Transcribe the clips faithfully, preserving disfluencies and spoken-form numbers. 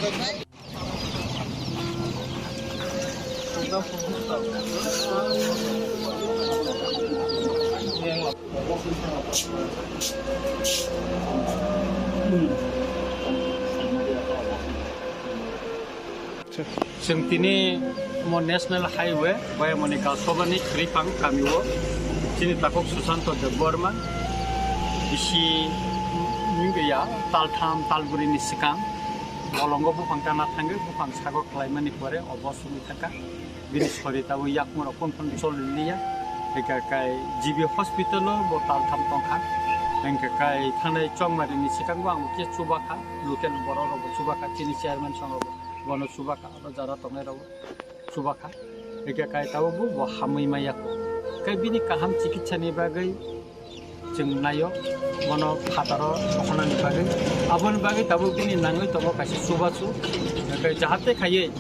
Chwng tini mo National Highway bai moni Kalsobani Khriphang kamio chini takhuk Susanto Debbarma bisi nungya taltham talburi ni swkang bolongo buphang tana thangwi buphang sago khlaimani pore obo sumi thangkha. Bini sori tabuk yakung rok phun phun choli liya. Eka kai G B hospital o bo taltham tongkha. Engka kai thangnai chongmari ni swkang bo ang bo khe chubakha. Local borok rok bo chubakha. Chini chairman song rok bo bono chubakha. Abo jara tongnai rok bo chubakha. Eka kai tabuk bo bo hamwi maya kho. Kai bini kaham chikitsa ni bagwi chwng naio, bono phataro sohornani bagwi. Aboni bagwi tabuk bini nangwi tongo kaisa chubachu. Hwnkhe jahate khaiwi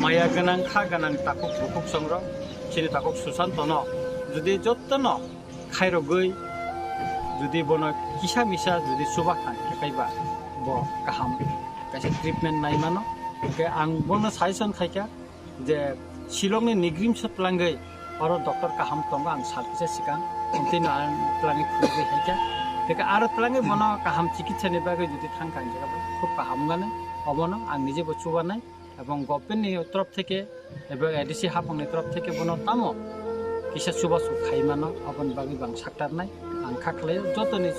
maya gwnang, kha gwnang takhuk bukhuk songrok, chini takhuk Susantono jodi jotono khairogwi, jodi bono kisa misa jodi chuba kha, hwnkhe kaiba bo kaham kaisa treatment nai mano. Hwnkhe ang bono suggestion khaikha, je Shillongni nigrim se twlangwi oro doctor kaham tongo, ang sal kisa swkang tini ang twlangwi phunugwi haikha. Tei aro twlangwi bono kaham chikitsa ni bagwi jodi thangkha, ang jaga khub kaham wngnani, obono ang nije bo chubanai, ebong government ni torof theke ebong A D C haphang ni torof theke bono tamo kisa chubachu khai mano, aboni bagwi bo ang saktarnai. Ang kha khlaio jotoni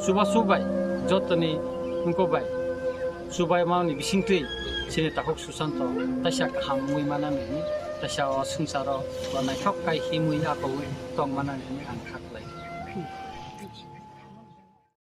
chubachu bai, jotoni wngko bai, chubaimani bisingtwi chini takhuk Susanto taisa kaham wngwi manani hwnwi, taisa o swngcharo bo naithok kai himwi akowi tong manani hwnwi ang kha khlaio.